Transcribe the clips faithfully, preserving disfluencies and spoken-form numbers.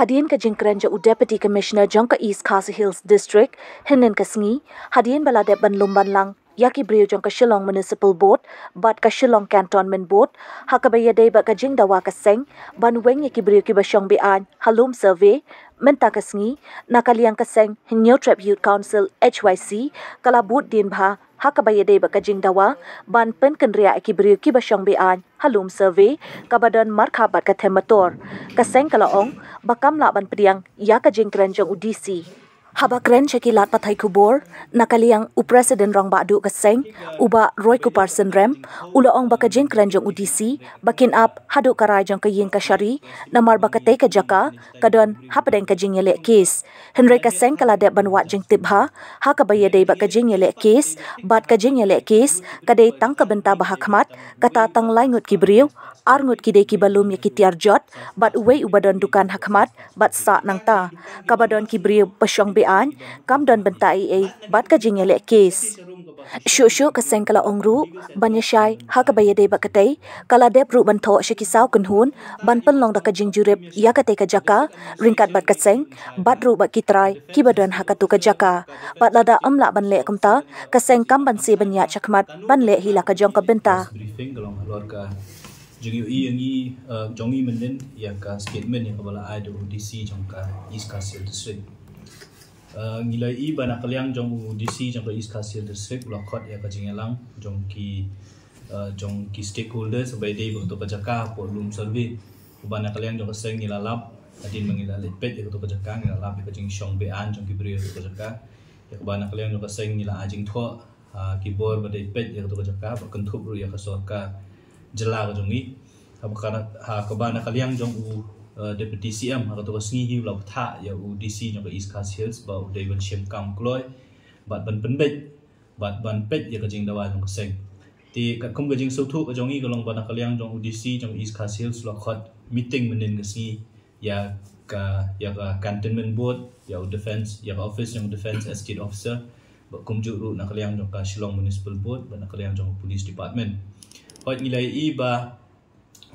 Hadien ka jingkren jong u Deputy Commissioner jong ka East Khasi Hills District hynnin ka sngi, hadien ba la dep ban lum ban lang ïa ki briew jong ka Shillong Municipal Board bad ka Shillong Cantonment Board ha kaba ïadei bad ka jingdawa ka seng ban weng ïa ki briew kiba shong be-aiñ ha lum survey, mynta ka sngi na ka liang ka seng Hynñiewtrep Youth Council, H Y C, ka la bud dien bha ha kaba ïadei bad ka jingdawa ban pynkynriah ïa ki briew kiba shong be-aiñ ha lum survey kaba don markhap bad ka them motor. Ka seng ka la ong ba kam lah ban pdiang ïa ka jingkren jong u D C. Haba kren sha ki lad pathai khubor na ka liang u President Rangbah Duh ka seng, u Bah Roykupar Synrem, u la ong ba ka jingkren jong u D C ba kin ap haduh ka rai jong ka ïing kashari, namar ba katei ka jaka ka don hapdeng ka jingïaleh kes. Hynrei ka seng ka la dep ban wad jingtip bha ha kaba ïadei bad ka jingïaleh kes, bad ka jingïaleh kes ka dei tang ka bynta ba ha khmat, kata tang lai ngut ki briew, ar ngut ki dei kiba lum ïa ki tiar jot, bad uwei uba don dukan ha khmat bad sah nangta. Kaba don ki briew ba shong be-aiñ kam don bynta ei ei bad ka jingïaleh kes. Shuh shuh ka seng ka la ong ruh ban ïashai ha kaba ïadei bad katei, ka la dep ruh ban thoh sha ki saw kynhun ban pynlong da ka jingjurip ïa katei ka jaka ryngkat bad ka seng bad ruh bad ki trai kiba don ha katu ka jaka. Bad lada ym lah ban leh kumta, ka seng kam banse ban ïaid shakhmat ban leh hi la ka jong ka bynta. Press briefing ka long halor ka jingïohi ïa ngi, eh, jong ngi mynnin ïa ka statement ïa kaba la ai da u D C jong ka East Khasi Hills District. Eh, ngi la ïohi ba na ka liang jong u D C jong ka East Khasi Hills District u la khot ïa ka jingïalang jong ki, eh, jong ki stakeholders ba ïadei bad kato ka jaka hapoh lum survey. Uba na ka liang jong ka seng ngi la lap hadien ba ngi la leit peit ïa kato ka jaka, ngi la lap ïa ka jingshong be-aiñ jong ki briew ïa kato ka jaka. Ïa kaba na ka liang jong ka seng ngi la ai jingthoh ha ki bor ba dei peit ïa kato ka jaka, ba kynthup ruh ïa ka sorkar jylla ka jong ngi. Ha kaba na, ha kaba na ka liang jong u, eh, Deputy C M ha kato ka sngi hi u la bthah ïa u D C jong ka East Khasi Hills ba u dei ban shim kam kloi bad ban pynbeit bad ban peit ïa ka jingdawa jong ka seng. Te katkum ka jingsngewthuh ka jong ngi ka long ba na ka liang jong u D C jong East Khasi Hills u la khot meeting mynnin ka sngi ïa ka, ïa ka Cantonment Board, ïa u Defence, ïa ka office jong u Defence Estate Officer, bad kumjuh ruh na ka liang jong ka Shillong Municipal Board bad na ka liang jong ka Police Department. Hooid, ngi la ïohi ba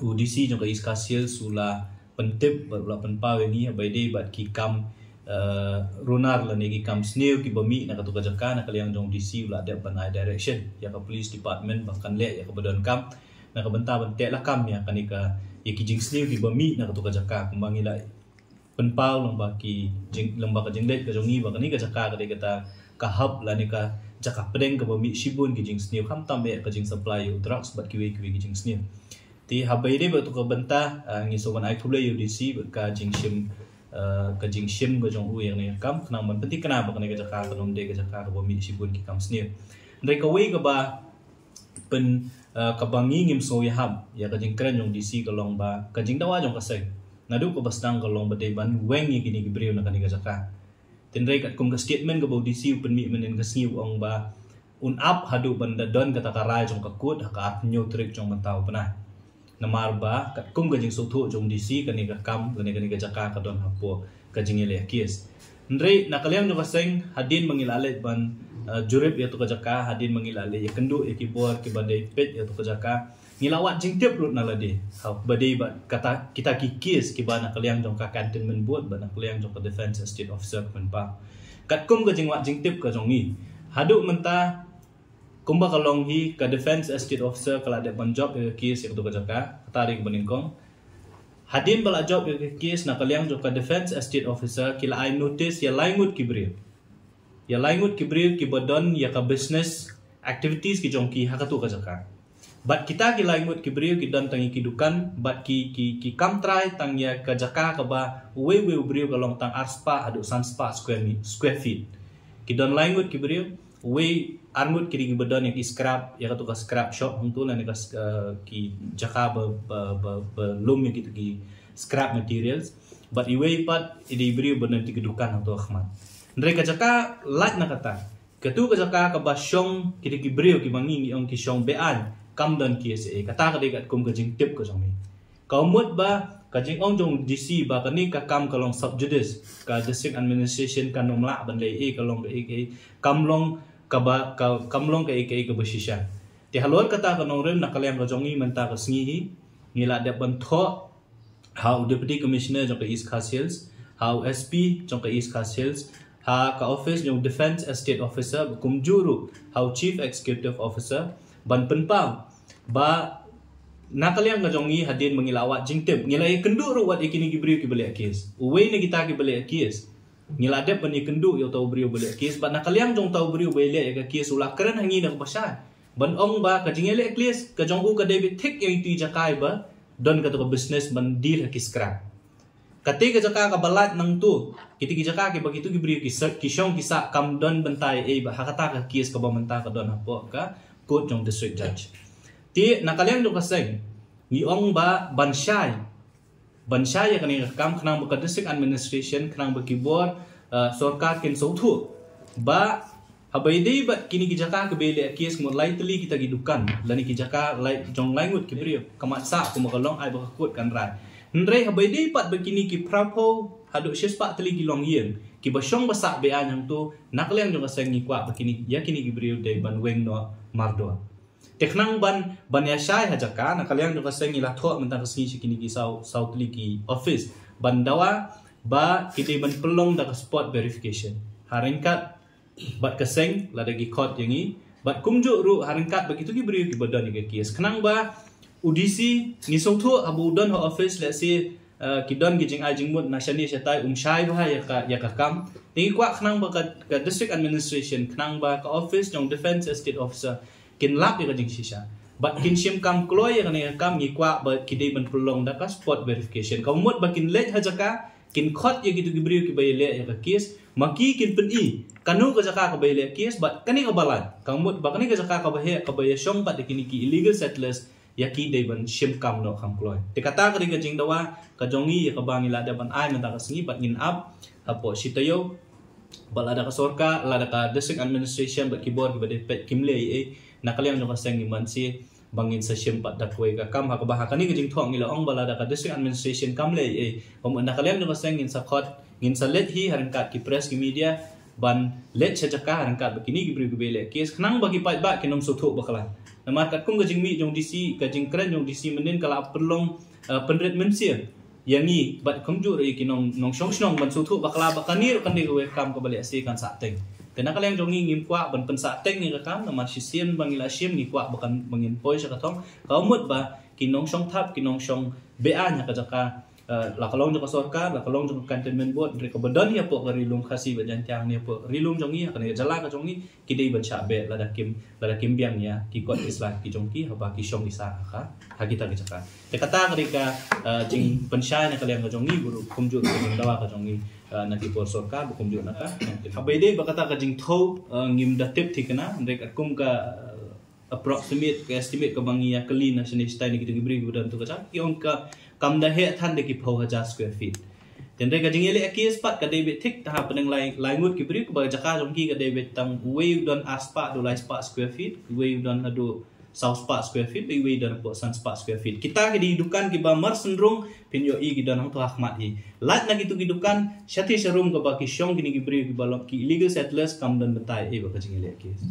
u D C jong ka East Khasi Hills u la pyntip bad u la pynpaw ïa ngi ba ïadei bad ki kam, eh, runar lane ki kam sniew kiba mih na kato ka jaka, na ka liang jong u D C u la dep ban ai direction ïa ka Police Department ba kan leh ïa kaba donkam na ka bynta ban teh lakam ïa kane ka, ïa ki jingsniew kiba mih na kato ka jaka. Kumba ngi la pynpaw lyngba ki jing, lyngba ka jingleit ka jong ngi ba kane ka jaka ka dei kata ka hub lane ka jaka pdeng kaba mih shibun ki jingsniew, khamtam eh ka jingsupply ïa u drugs bad kiwei kiwei ki jingsniew. Te haba ïadei bad kato ka bynta, ah, ngi sngewbha ban ai khublei ïa u D C bad ka jingshim, ah, ka jingshim ka jong u ïa kane ka kam, khnang ban pynthikna ba kane ka jaka kan ym dei ka jaka kaba mih shibun ki kam sniew. Hynrei kawei kaba pyn, ah, kaba ngi ngim sngew ïahap ïa ka jingkren jong u D C ka long ba ka jingdawa jong ka seng naduh kaba sdang ka long ba dei ban weng ïa kine ki briew na kane ka jaka. Hynrei katkum ka statement kaba u D C u pynmih mynnin ka sngi u ong ba un ap haduh ban da don kata ka rai jong ka court ha ka arphew tarik jong mynta u bnai. Namar ba katkum ka jingsngewthuh jong u D C kane ka kam lane kane ka jaka ka don hapoh ka jingïaleh case. Hynrei na ka liang jong ka seng hadien ba ngi la leit ban, eh, jurip ïa kato ka jaka, hadien ba ngi la leit ïakynduh ïa ki bor kiba dei peit ïa kato ka jaka, ngi la wad jingtip ruh na lade ha ba dei bad kata kita ki case kiba na ka liang jong ka Cantonment Board bad na ka liang jong ka Defence Estate Officer ka pynpaw. Katkum ka jingwad jingtip ka jong ngi, haduh mynta kumba ka long hi, ka Defence Estate Officer ka la dep ban jop ïa ka case ïa kato ka jaka, kata dei kaba nyngkong. Hadien ba la jop ïa ka case, na ka liang jong ka Defence Estate Officer ki la ai notice ïa lai ngut ki briew. Ïa lai ngut ki briew kiba don ïa ka business activities ki jong ki ha kato ka jaka. Bad kita ki lai ngut ki briew ki don tang ïa ki dukan bad ki, ki, ki kam trai tang ïa ka jaka kaba uwei uwei u briew ka long tang arspah haduh sanspah square mi-, square feet. Ki don lai ngut ki briew, uwei ar ngut ki dei kiba don ïa ki scrap, ïa kato ka scrap shop hangto lane ka s-, eh, ki jaka ba, ba, ba, ba lum ïa kito ki scrap materials. Bad iwei pat i dei i briew ba don ïa ki dukan hangto ha khmat. Hynrei ka jaka lait na kata, kato ka jaka kaba shong kito ki briew kiba ngi ngi ong ki shong be-aiñ, kam don K S A. Kata ka dei katkum ka jingtip ka jong ngi. Ka mut ba ka jingong jong u D C ba kane ka kam ka long sub judice, ka District Administration kan ym lah ban leh ei ei, ka long ka ei ei, kam long kaba, ka, kam long ka ei ei kaba shisha. Te halor kata ka nongrim, na ka liang ka jong ngi mynta ka sngi hi, ngi la dep ban thoh ha u Deputy Commissioner jong ka East Khasi Hills, ha u S P jong ka East Khasi Hills, ha ka office jong Defence Estate Officer, kumjuh ruh ha u Chief Executive Officer, ban pynpaw ba na ka liang ka jong ngi, hadien ba ngi la wad jingtip, ngi la ïakynduh ruh wat ïa kine ki briew kiba leh case. Uwei na kita kiba leh case, ngi la dep ban ïakynduh ïa uta u briew ba leh case, bad na ka liang jong uta u briew ba leh ïa ka case u la kren ha ngi da kaba shai ban ong ba ka jingïaleh case ka jong u ka dei beit thik ïa itu i jaka ba don katu ka business ban deal ha ki scrap. Kata ka jaka kaba lait nangtu, kita ki jaka kiba kitu ki briew ki sa-, ki shong ki sah kam don bynta ei ba ha kata ka case kaba mynta ka don hapoh ka court jong district judge. Te na ka liang jong ka seng ngi ong ba ban shai, ban shai ïa kane ka kam khnang ba ka district administration, khnang ba ki bor, uh, sorkar kin sngewthuh ba haba ïadei bad kine ki jaka kiba leh case, mut lai tylli kita ki dukan lane ki jaka lai jong lai ngut ki briew, ka mat sah kumba ka long, ai ba ka court kan rai. Hynrei haba ïadei pat bad kine ki phra phew haduh shispah tylli ki longïing kiba shong ba sah be-aiñ hangtu, na ka liang jong ka seng ngi kwah ba kine, ïa kine ki briew dei ban weng noh mardor. Te khnang ban, ban ïa shai ha jaka, na ka liang jong ka seng ngi la thoh mynta ka sngi sha kine ki saw, saw tylli ki office ban dawa ba ki dei ban pynlong da ka spot verification ha ryngkat bad ka seng lada ki khot ïa ngi, bad kumjuh ruh ha ryngkat bad kitu ki briew kiba don ïa ka case, khnang ba u D C, ngi sngewthuh haba u don ha office, let's say, uh, ki don ki jingai jingmut na shane shatai, um shai bha ïa ka, ïa ka kam. Te ngi kwah khnang ba ka, ka district administration, khnang ba ka office jong Defence Estate Officer kin lap ïa ka jingshisha bad kin shim kam kloi ïa kane ka kam. Ngi kwah ba ki dei ban pynlong da ka spot verification, ka mut ba kin leit ha jaka, kin khot ïa kitu ki briew kiba ïaleh ïa ka case, ma ki kin pyni kano ka jaka kaba ïaleh case bad kane kaba lait, ka mut ba kane ka jaka kaba heh kaba ïashong bad ïa kine ki illegal settlers, ïa ki dei ban shim kam noh kham kloi. Te kata ka dei ka jingdawa ka jong ngi ïa kaba ngi la dep ban ai mynta ka sngi, bad ngin ap hapoh shi taïew ba lada ka sorkar, lada ka district administration bad ki bor kiba dei peit kim leh ei ei, na ka liang jong ka seng ngi mon shi ba ngin sa shim pat da kawei ka kam, ha kaba ha kane ka jingthoh ngi la ong ba lada ka district administration kam leh ei ei, ka mut na ka liang jong ka seng ngin sa khot, ngin sa leit hi ha ryngkat ki press, ki media, ban leit sha jaka ha ryngkat bad kine ki briew kiba leh case, khnang ba ki paidbah kin ym sngewthuh bakla. Namar katkum ka jingmih jong D C, ka jingkren jong D C mynnin ka la pynlong, uh, pynrit mynsiem ïa ngi bad kumjuh ruh ïa ki nong, nongshong shnong ban sngewthuh bakla ba kane ruh kan dei kawei ka kam kaba lehse kan sah teng. Te na ka liang jong ngi ngim kwah ban pynsah teng ïa ka kam, namar shisien ba ngi la shim ngi kwah ba kan, ba ngin poi sha ka thong, ka mut ba ki nongshong thap, ki nongshong be-aiñ ha ka jaka, uh, la ka long jong ka sorkar, la ka long jong ka Cantonment Board, hynrei kaba don hapoh ka Ri Lum Khasi bad Jaintia, ne hapoh Ri Lum jong ngi, ha kane ka jylla ka jong ngi, ki dei ban shah beh lada kim, lada kim biang ïa ki kot ki sla ki jong ki haba ki shong ki sah ha ka, ha kita ki jaka. Te kata ka dei ka, uh, jingpynshai na ka liang ka jong ngi, bad ruh kumjuh ka jingdawa ka jong ngi, uh, na ki bor sorkar, bad kumjuh na ka. Haba ïadei bad kata ka jingthew, uh, ngim da tip thikna, hynrei katkum ka, uh, approximate, ka estimate kaba ngi ïa kylli na shane shatai na kita ki briew kiba don tu ka jaka, ki ong ka kam da heh than da ki phew hajar square feet. Te hynrei ka jingïaleh case pat ka dei beit thik, ha pdeng lai, lai ngut ki briew, kaba jaka jong ki ka dei beit tang uwei u don ar spah haduh lai spah square feet, uwei u don haduh saw spah square feet, uwei u don haduh san spah square feet. Kita ki dei dukan kiba mar synrung, phin ïohi ki don hangto ha khmat hi. Lait na kitu ki dukan, shathie sharum kaba ki shong kine ki briew kiba long ki illegal settlers, kam don bynta ei ei bad ka jingïaleh case.